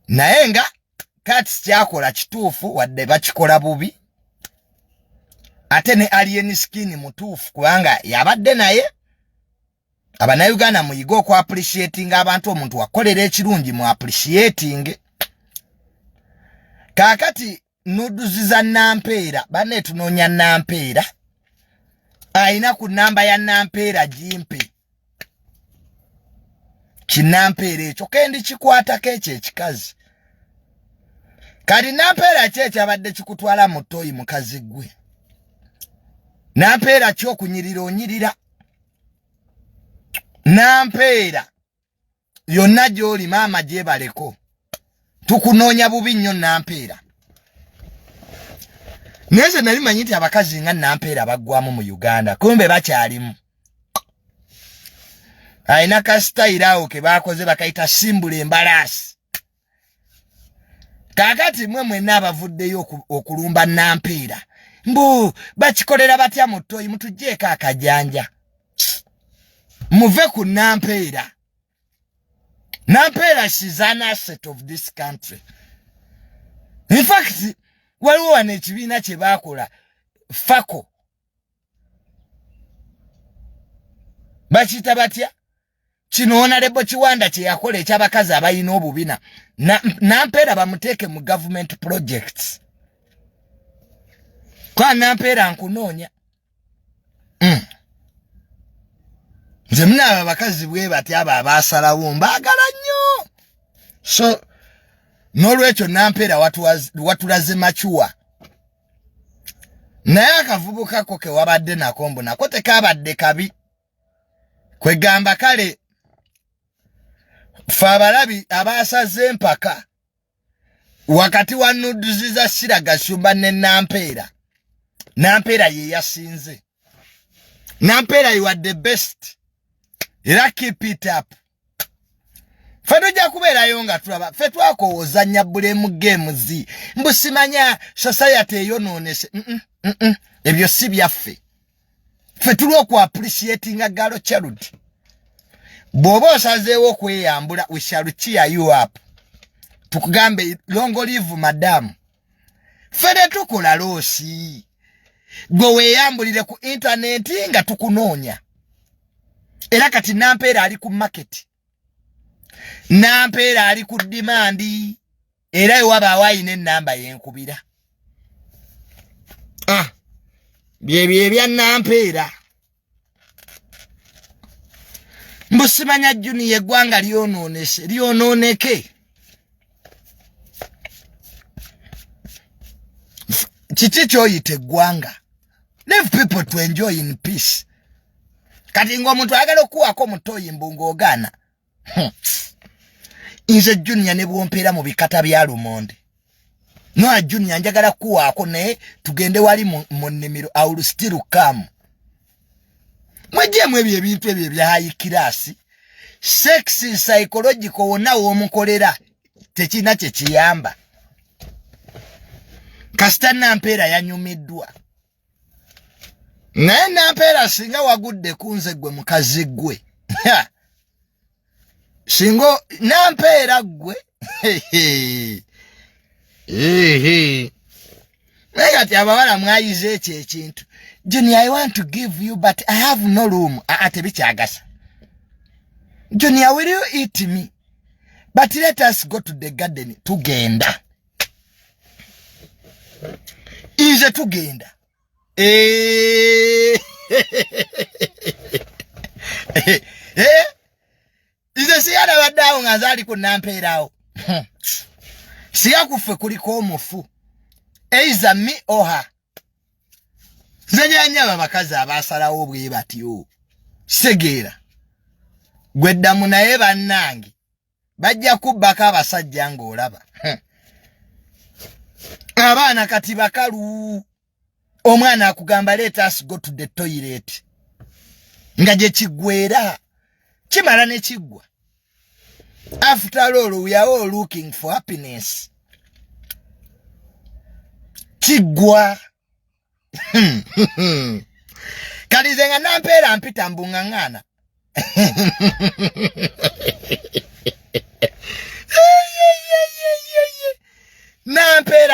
Naye nga Kats kyakola kituufu, wadde bakikola bubi. Ate ne Alien Skin mutuufu kubanga yabadde naye. Abannayuganda muyige oku appreciating abantu, omuntu wakolera ekirungi mu appreciating. Kaakati nudes za Nampeera, banne tunoonya Nampeera, ayina ku namba ya Nampeera gimpe kinampeera ekyo kendi kikwatako ekyo ekikazi. Kati Nampeera ki ekyabadde kikutwala mu toyi mukazi gwe? Nampeera ki okunyirira onyirira? Nampeera yonna gy'oli maama gyebaleko, tukunoonya bubi nnyo Nampeera. Naye nze nali manyi nti abakazi nga Nampeera baggwamu mu Uganda, kumbe bakyalimu. Alina ka sitayiro awo ke baakoze bakayita simbula embalaasi. Kaakati mwe mwenna abavuddeyo okulumba Nampeera, mbu bakikolera batya mu ttoyi, mutuggyeko akajanja, muve ku Nampeera. Nampeera, she's an asset of this country. In fact, waliwo wano ekibiina kye baakola fako, bakiyita batya kino, Honorable Kiwanda kye yakola eky'abakazi abalina obubina. Nampeera bamuteeke mu government projects. Kwa Nampeera nkunoonya. Nze munaaba abakazi bwe bati abo abaasalawo mbaagala nnyo. So n'olwekyo Nampeera watulaze mature, naye akavubukako ke wabadde nako mbu nako tekabadde kabi. Kwegamba kale fe abalabi abasaze empaka wakati wa nudes za Sheilah Gashumba ne Nampeera, Nampeera ye yasinze. Nampeera, you are the best, era keep it up. Fe tujja kubeerayo nga tulaba. Fe twakowozanya blame games, mbu simanya society eyonoonese. Ebyo si byaffe. Fe tuli oku appreciatinga girl child. Bw'oba osazeewo okweyambula, we shall cheer you up, tukugambe long live madam. Ffe tetukola loss. Gwe weeyambulire ku intaneti nga tukunoonya. Era kati Nampeera ali ku market, Nampeera ali ku demand, era ewabaawo ayina enamba yenkubira. Ah, byebyo ebya Nampeera. Mbu simanya Junior, eggwanga lyonoonese, lyonooneke. Kiki kyoyita eggwanga? Leave people to enjoy in peace. Kati ng'omuntu ayagala okuwaako mutoyi, mbu ng'ogaana. Nze Junior ne bwompeera mu bikata bya lumonde, noa Junior njagala kuwaako, naye tugende wali mu nnimiro, I will still come. Mwejjeemu ebyo ebintu ebyo ebya high class. Sex psychological, wonna w'omukolera tekirina kye kiyamba. Kasita Nampeera yanyumiddwa. Naye Nampeera, singa wagudde ku nze, gwe mukazi gwe, singa Nampeera gwe. Naye kati abawala mwayize ekyo ekintu, "Junior, I want to give you but I have no room." Aa, tebikyagasa. "Junior, will you eat me? But let us go to the garden." Tugenda, nze tugenda. Eh. Eh? Nze siyalabadde awo nga nze ali ku Nampeeraawo. Siya kuffe kuliko omufu, either me or her. Nze nyanya abo abakazi abasalawo bwe batyo, segeera gweddamu. Naye bannange bajja kubbako abasajja ng'olaba abaana kati bakalu. Omwana akugamba, "Let us go to the toilet," nga gye kiggwera kimala ne kiggwa. After all, we are all looking for happiness. Kiggwa. Kalize nga Nampeera mpita mbuŋŋaŋŋaana.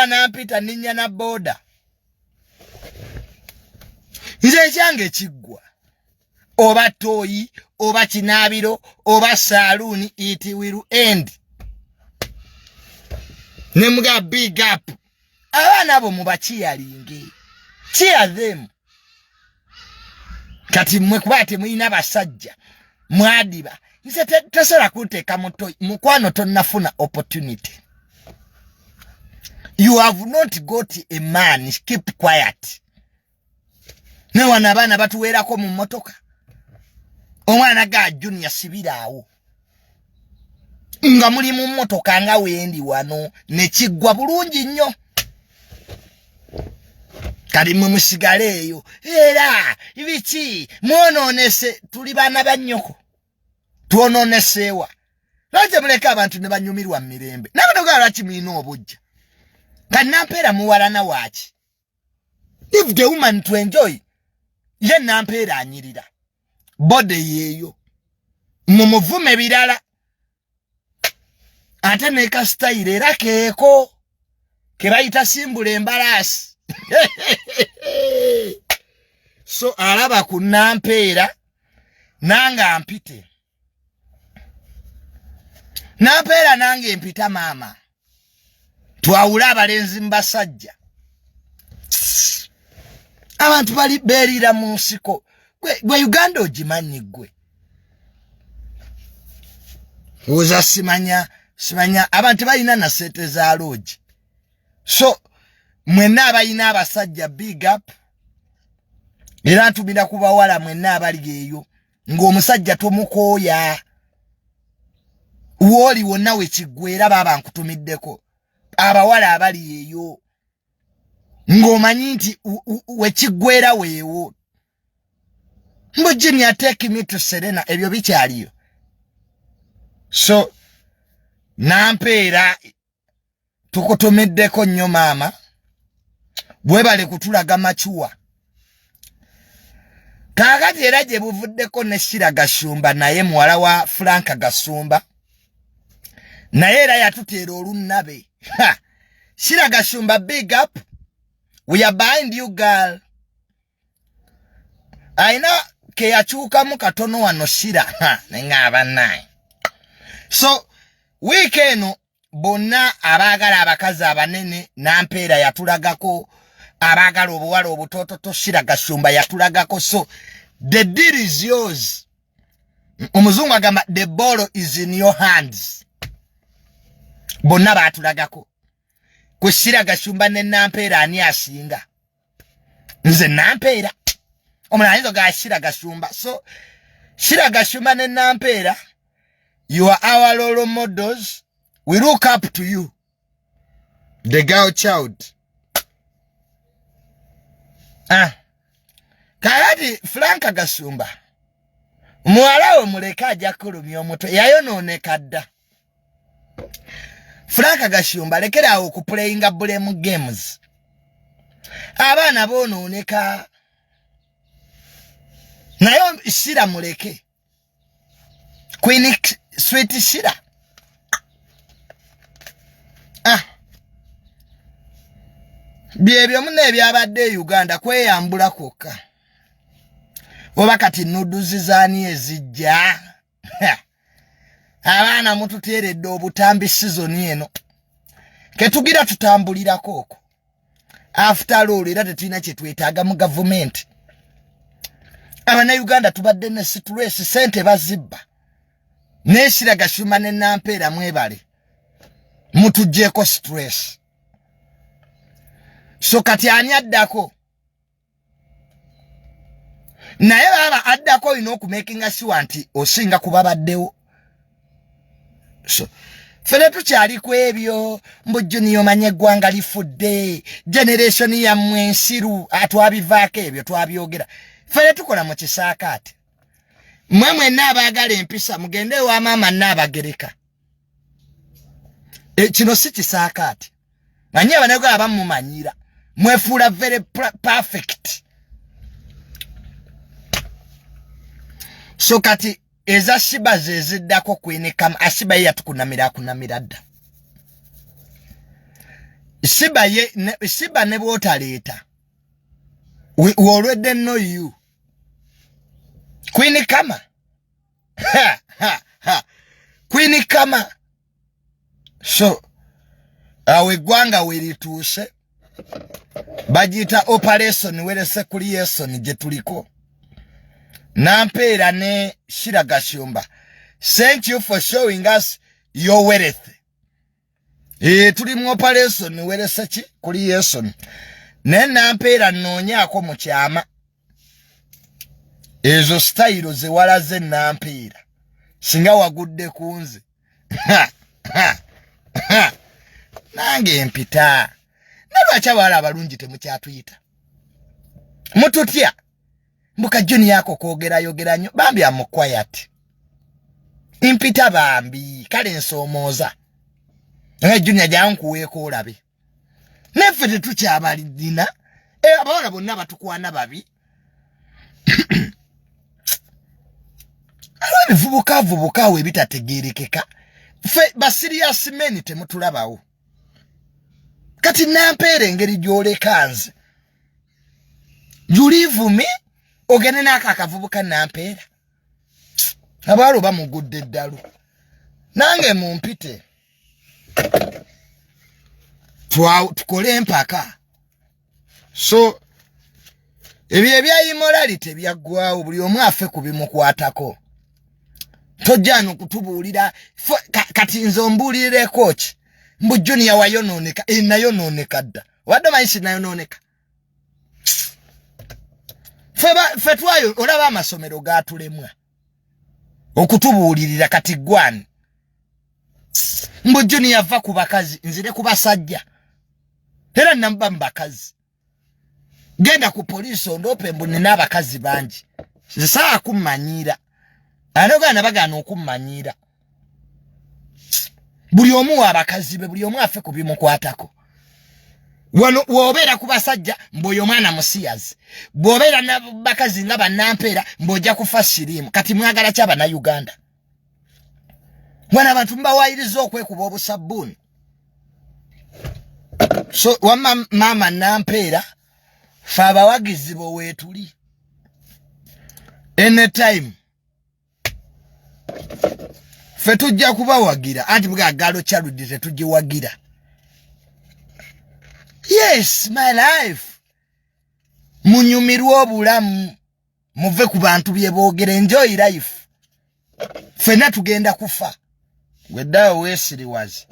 Nampeera nampita ninnya na boda. Nze ekyange kiggwa, oba toyi oba kinaabiro oba saaluuni, it will end. Nemuga big up abaana abo, mubakiyalinge, cheer them. Kati mmwe kuba temulina basajja, mwadiba. Nze tosobola kunteeka muto mukwano, tonnafuna opportunity. You have not got a man, keep quiet. Ne wano abaana batuweerako mu mmotoka, omwana ga Junior sibiraawo nga muli mu mmotoka nga wendi wano, nekiggwa bulungi nnyo. Kati mwe musigale eyo, era biki mwonoonese? Tuli baana ba nnyoko, twonooneseewa? Lwaki temuleka abantu ne banyumirwa mu mirembe? Nabatogaa lwaki mulina obujja? Nga Nampeera muwalana waaki? If the woman to enjoy, ye Nampeera anyirira body yeeyo, mumuvume birala, ate ne kasitayiro era keeko kebayita simbula embalaasi. So alaba ku Nampeera nange ampite Nampeera, nange mpita maama, twawule abalenzi mu basajja. Abantu bali beeriira mu nsiko. Gwe Uganda ogimanyi gwe? Oza simanya simanya abantu balina na sente za loogi. So mwenna abalina abasajja, big up. Era ntumira ku bawala mwenna abali eyo ng'omusajja tomukooya, wooli wonna wekiggwera, baaba nkutumiddeko abawala abali eyo ng'omanyi nti wekiggwera weewo. Mbu Junior, take me to Serena, ebyo bikyaliyo. So Nampeera, tukutumiddeko nnyo maama, bwebale kutulaga macuwa. Kaakati era gye buvuddeko ne Shira Gashumba, naye muwala wa Franka Gasumba, naye era yatuteera olunnabe. Shira Gashumba, big up, we are behind you girl. Ayina keyakyukamu katono wano Shira neŋŋamba naye. So wiiki eno bonna abaagala abakazi abanene, Nampeera yatulagako, abaagala obuwala obutototo, Shira Gashumba yatulagako. So the deal is yours. Omuzungu agamba, "The ball is in your hands." Bonna baatulagako. Ku Shira Gashumba ne Nampeera, ani asinga? Nze Nampeera. Omulala ayinza ogaa Shira Gashumba. So Shira Gashumba ne Nampeera, you are our role models, we look up to you, the girl child. Ah. Kakati Franka Gasumba muwala we muleke, ajja kulumya omutwe, yayonooneka dda. Franka Gashumba, lekeraawo okuplayinga blame games, abaana boonooneka. Naye Shira muleke, Queen Sweet Shira. Ah, byebyo muna ebyabadde e Uganda, kweyambula kwokka. Oba kati nudes zaani ezijja? Abaana mututeeredde obutambi season eno, ketugira tutambulirako okwo. After all, era tetulina kyetwetaaga mu gavumenti. Abannayuganda tubadde ne stress, sente bazibba. Ne Shira Gashumba ne Nampeera, mwebale mutugjeeko stress. So kati ani addako? Naye baaba addako olina okumakinga sure nti osinga kuba baddewo. So fene tukyali ku ebyo mbu Junior, omanye eggwanga lifudde, generation yammwe ensiru. Twabivaako ebyo, twabyogera. Fene tukola mu kisaakaate. Mmwe mwenna abaagala empisa, mugende ewa maama Nnaabagereka. Kino si kisaakaate. Manyi abanego abamumanyira, mwefuula very perfect. So kati eza Shiba zeziddako. Kwenekam ashiba ye yatukunamira, akunamira dda. Sheebah ye Sheebah ne bwotaleeta, we already know you. Queen Kama, ha ha ha, Queen Kama. So awo eggwanga werituuse bagiyita Operation Wealth Creation gye tuliko. Nampeera ne Sheilah Gashumba, thank you for showing us your wealth. Tuli mu Operation Wealth ki Creation, naye Nampeera nnoonyaako mu kyama ezo sitayiro ze walaze. Nampeera, singa wagudde ku nze nange empita. Ne lwaki abawala abalungi temukyatuyita? Mututya mbuka Junior ako kwogerayogera nnyo. Bambi am quiet, mpita bambi. Kale nsoomooza naye Junior jankuweeko olabe neffe tetukyabalina. Abawala bonna batukwana babi. Aliwo ebivubukavubuka awo ebitategerekeka. Fe ba serious men temutulabawo. Kati Nampeera, engeri gy'oleka nze, you leave me ogende n'ako akavubuka. Nampeera, abawala oba mugudde eddalu, nange mumpite tukole empaka. So ebyo ebya immorality byaggwawo, buli omu afe ku bimukwatako. Tojjano kutubuulira. Kati nze ombuulireko ki mbu Junior wayonooneka? Nayonooneka dda. Obadde omanyi sinayonooneka? Ffe twayo olaba amasomero gatulemwa okutubuulirira. Kati gwani mbu Junior va ku bakazi, nzire ku basajja? Era namuba mu bakazi. Genda ku poliisi ondoope mbu nina abakazi bangi. Nze kummanyiira, ate bagaana okummanyiira. Buli omu wa abakazi be, buli omu afe ku bimukwatako. Wano bw'obeera ku basajja mbw'oyo omwana musiyazi, bw'obeera nabakazi nga bannampeera mbw'ojja kufa siriimu. Kati mwagala ki Abannayuganda? Wano abantu mubawayiriza okwekuba obusabbuuni. So wamma maama Nampeera, fe abawagizi bo weetuli anytime, fe tujja kubawagira. Anti bwa girl child tetugiwagira. Yes, my life, munyumirwe obulamu, muve ku bantu bye boogera. Enjoy life, ffenna tugenda kufa. Gweddaawo weesiriwazi.